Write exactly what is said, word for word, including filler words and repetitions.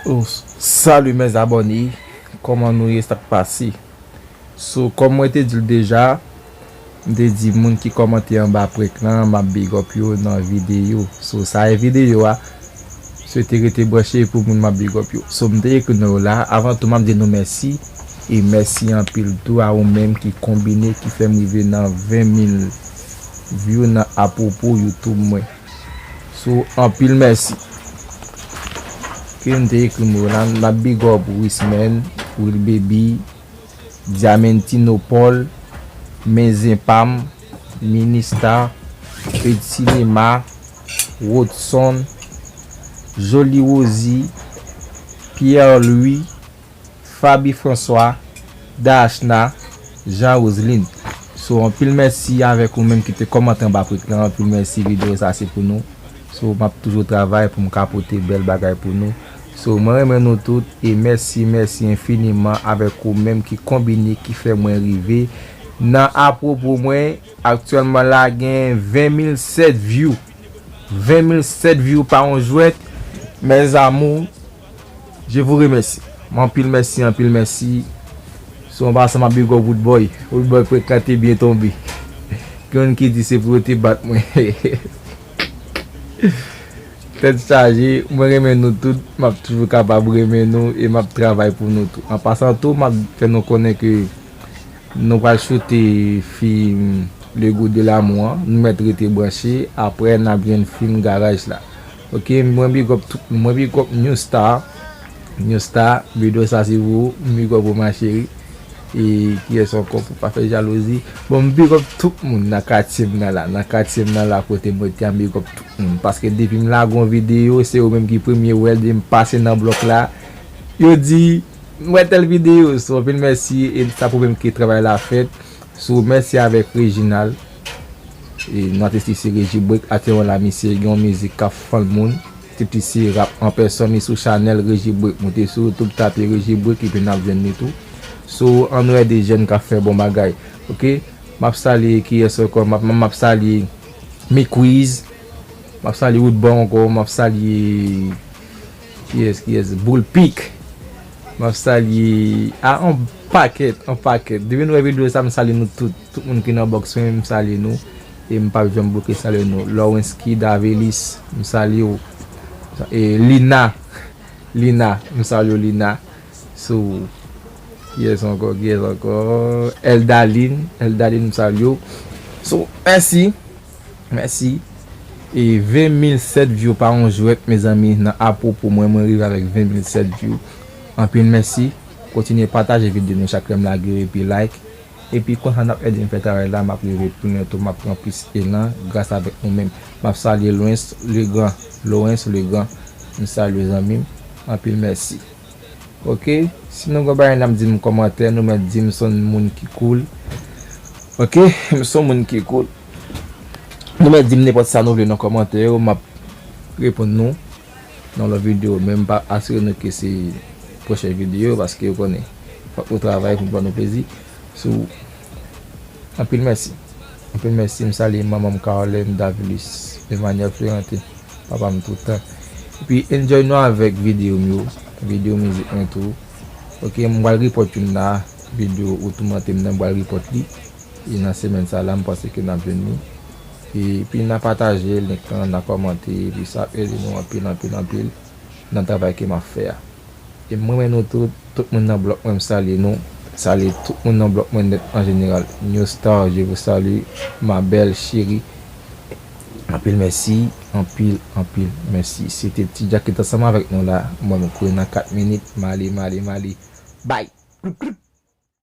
Oh, salut mes abonnés, kòman nou ye, sa k pase? So, kòm mwen te di l deja, m te di moun ki kòmante anba prank lan, m ap big up yo nan videyo. So, sa e videyo a. Swete rete branche pou moun m ap big up yo. So, m te ekri nou yo la. Avan tou, m ap di nou mèsi. E mèsi anpil tou a ou menm ki konbine, ki fè m rive nan ven mil view nan apwopo YouTube mwen. So, anpil mèsi. Ke m te ekri nou yo la, m ap big up Wisman, Will Baby, Diamantino Paul, Men Zen Pam, Minista, Ed Cinema, Rodson, Jolie Rosie, Pierre Louis, Faby François, Dashna, Jean Roseline. So, anpil mèsi avèk ou menm ki te kòmante anba prank lan. Anpil mèsi, videyo sa se pou nou. So, m ap toujou travay pou m ka pote bèl bagay pou nou. So, mwen renmen nou tout e mèsi, mèsi enfiniman avèk ou menm ki konbine, ki fè mwen rive nan apwopo mwen. Aktyèlman la, gen ven mil sèt view. Ven mil sèt view pa yon jwèt. Mes amours, je vous remercie. Anpil mèsi, anpil mèsi. So, an pasan, m ap big up Woodboy. Woodboy prank lan te byen tonbe. Gen youn ki di se pou yo te bat mwen. Tèt chaje, mwen renmen nou tout, m ap toujou kapab renmen nou e m ap travay pou nou tou. An pasan tou, m ap fè nou konnen ke nou pral choute fim Le Goût de l'amour an, nou mèt rete branche, apre n ap jwenn fim Garaj la. Ok, mwen big up tout, mwen big up New Star, New Star, videyo sa se pou ou, m big up ou ma chérie. E kiyès ankò pou pa fè jalouzi? Bon, m big up tout moun nan katye m nan la. Nan katye m nan la kote mwen te a, m big up tout moun. Paske depi m lage yon videyo, se yo menm ki premye wè l, depi m pase nan blòk la. Yo di, m wè tèl videyo. So, anpil mèsi, e sa pwouve m ke travay la fèt. So, mèsi avèk Reginald. E nou atesti se Reji Break. Aktyèlman la, misye gen yon mizik k ap fann moun. Ti pti se rap an pèsòn, li sou chanèl Reji Break. Moute sou YouTube, tape Reji Break, epi n ap jwenn li tou. So, ann wè de jèn k ap fè bon bagay. Ok? M ap salye kiyès ankò? M ap, m ap salye Miquiz. M ap salye Woodboy ankò. M ap salye kiyès, kiyès? Boulpik. M ap salye, a, yon pakèt, yon pakèt. Depi nou wè videyo sa, m salye nou tout. Tout moun ki nan bòks mwen, m salye nou. E m p ap janm bouke salye nou. Lawrence Kid Avelis, m salye w. E Lina, Lina, m salye w, Lina. So, kiyès ankò, kiyès ankò? Eldalin, Eldalin, m salye w. So, mèsi. Mèsi. E ven mil sèt view pa yon jwèt, mezanmi, nan apwopo mwen, mwen rive avèk ven mil sèt view. Anpil mèsi. Kontinye pataje videyo nou chak lè m lage yo epi like. Epi konsa n ap ede m fè travay la, m ap rive pi lwen tou, m ap pran plis elan gras avèk nou menm. M ap salye Lawrence Legrand, Lawrence Legrand. M salye zanmi m. Anpil mèsi. Ok, si nou gen bagay n ap di m kòmantè, nou mèt di m s on moun ki cool. Ok, m s on moun ki cool. Nou mèt di m nenpòt sa nou vle nan kòmantè yo, m ap reponn nou nan lòt videyo. Men m pa asire nou ke se pwochen videyo, paske ou konnen, fòk nou travay pou n ba nou plezi. So, anpil mèsi. Anpil mèsi, m salye manman m Carolyn Davilus, Emmanuel Florentin, papa m tout tan. Epi enjoy nou avèk videyo m yo, videyo mizik mwen tou. Ok, m pral repòt youn la, videyo ou toumante m nan, m pral repòt li. E nan semèn sa la, m panse ke n ap jwenn li. Epi n a pataje link lan, n a kòmante, epi sa ap ede nou anpil, anpil, anpil nan travay ke m ap fè a. E m renmen nou tout, tout moun nan blòk mwen, m salye nou. Salye tout moun nan blòk mwen nèt an jeneral. New Star, je vous salue, ma belle chérie. Anpil mèsi, anpil, anpil mèsi. Se te Ti Jack ki t ansanm avèk nou la. Mwen, m kouri nan kat minit. M ale, m ale, m ale. Bye!